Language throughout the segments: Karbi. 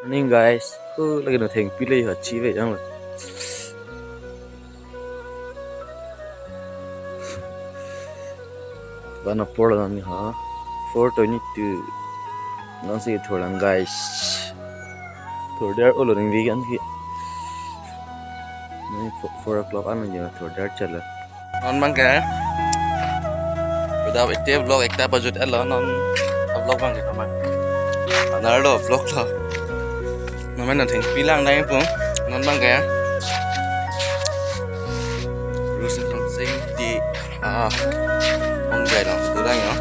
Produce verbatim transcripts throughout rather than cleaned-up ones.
Morning, guys. Oh, lake non thengpi le ho, chive janglo. Van apor lo non ni ho. Four twenty-two. Non si thurlang, guys. Thur der ulo ning weekend ki. Non four, four o'clock an je thur der chalo. Non abang ke. Udah ite vlog ekta pajut-etlo non, vlog abang ke non abang. Another lo vlog lo. Non abang non thengpi lang dai pung. Non abang ke. Rusa tong sing di, ah, ong jai dong tu dang yo.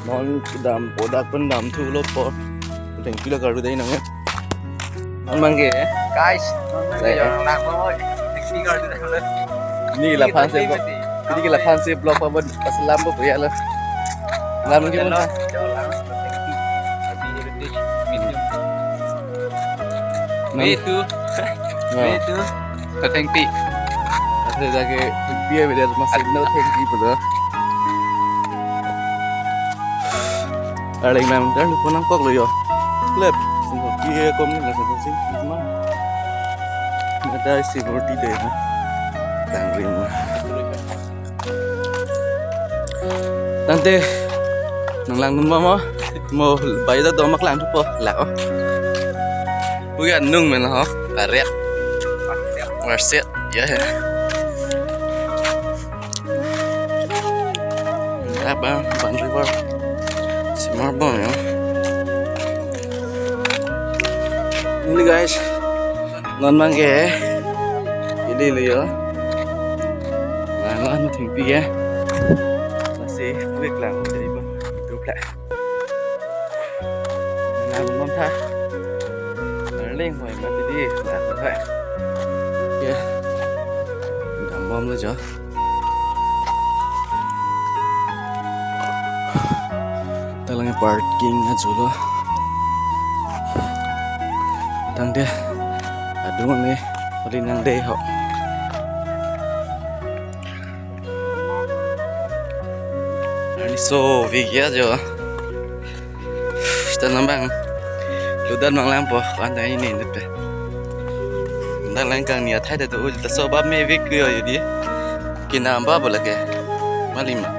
Non dam, kodak pen dam thulo po. Thengpi lo kardu dai nang. Non abang ke. Guys, non abang ke. Saya. Yo, lang po. Thengpi kardu dai. Ini la phan se vlog. Ini la phan se vlog pa bon pas lam po ya lo. Lam ke mana? Itu. Itu. Thengpi. Asa lake thengpi ya, beda masih no thengpi betul. Arleng nang dan ko nangkoklo yo. Lep. Singkok dia kom ni nasa sing ma. Mata security deh na. Tangrim. Tangte nang langdun mo mo. Mo bayu ta domak langthupo la o. Puya nung men ho. Karek. Merset. Ya, ya. Apa? Van river. Simar bom ya. Ini, guys. Non abang ke. Ini lo yo. Nah, non thengpi ya. Masih quick lang. Jadi bang. Itu lah. Nang bom tha. Arleng hoi mati di. Nang tha. Ya. Dam bomlo jo. Talang parking ajulo. Tangte adung ne pali nang dei ho. Ani so vigya jo. Sita nambang. Ludan mang lang po, kuan tang ini nete. Nang lang kang ni athai ta tu, ta so bab me vik yo yudi. Kina ba bola ke. Malima.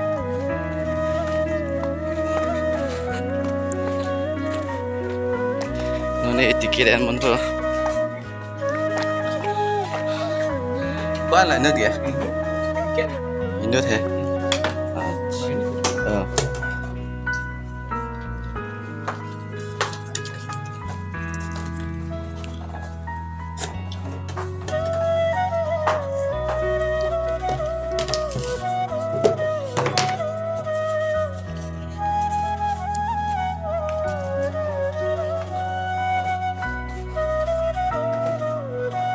None ticket an mon to. Kuan la inut ya? Inut he. Acha. Oh.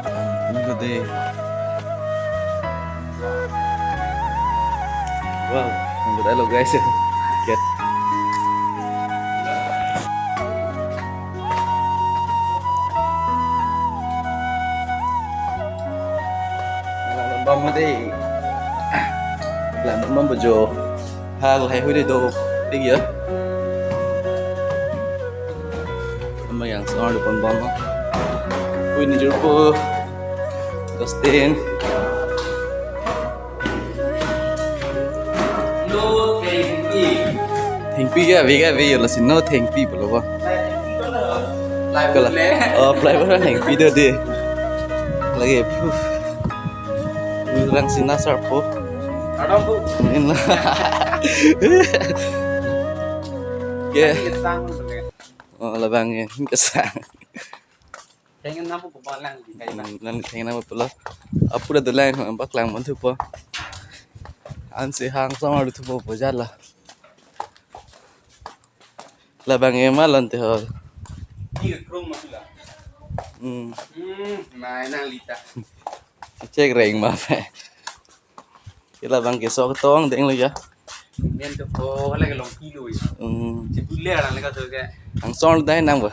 Ang, ano ka, de? Wow, ang ganda lo, guys. Ket. Lang bom mo de. Lang bom mo jo. Hal hai hui de do. Tig ya. Ama yang song do pon bom. Hui ni jur po. Justin. No thengpi. Thengpi ke ave ke ave yo, lasi no thengpi pulo ba. Plywood le. Oh, plywood kan thengpi do de. Lagi, puf. Orang sina sarpo. Adam tu. Ini lah. Ke. Kesang tu. Oh, labang ya, kesang. Theng nangpo pu lang di kai ba. Hmm, nang theng nangpo pulo. Apura dolang, bak lang mon thupo. Ansi hang sama du thupo bojar la. Labang ema lon te ho. Ni krum masih la. Hmm. Hmm, nai nang lita. Cek reng ma pe. Ke labang ke sok tong deng lo ya. Nen to ko hala ke long kilo ya. Hmm. Si bule arang le ka so ke. Ang song dai nang ba.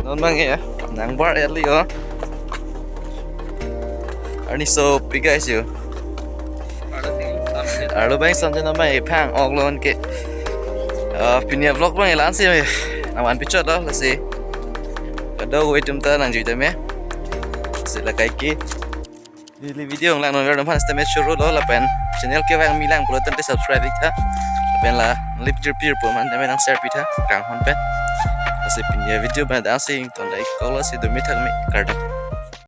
Non bang ya, nang bar ya liyo. Arni so pi guys yo. Arlo bang samjin nama epang oklon ke. Ah, pini vlog bang elan si. Aman pichot lo lasi. Kadokave atum ta nang jui tame. Sila kaike. Daily video lang non ver phan sitame choro lo lapen channel ke vang milang pulo tangte subscribe ik tha. Lapen la lip jir pir po man tame nang share pi tha kang hon pen. Lasi pini video bang dang sing ton like ko lasi do mi thak mi kardom.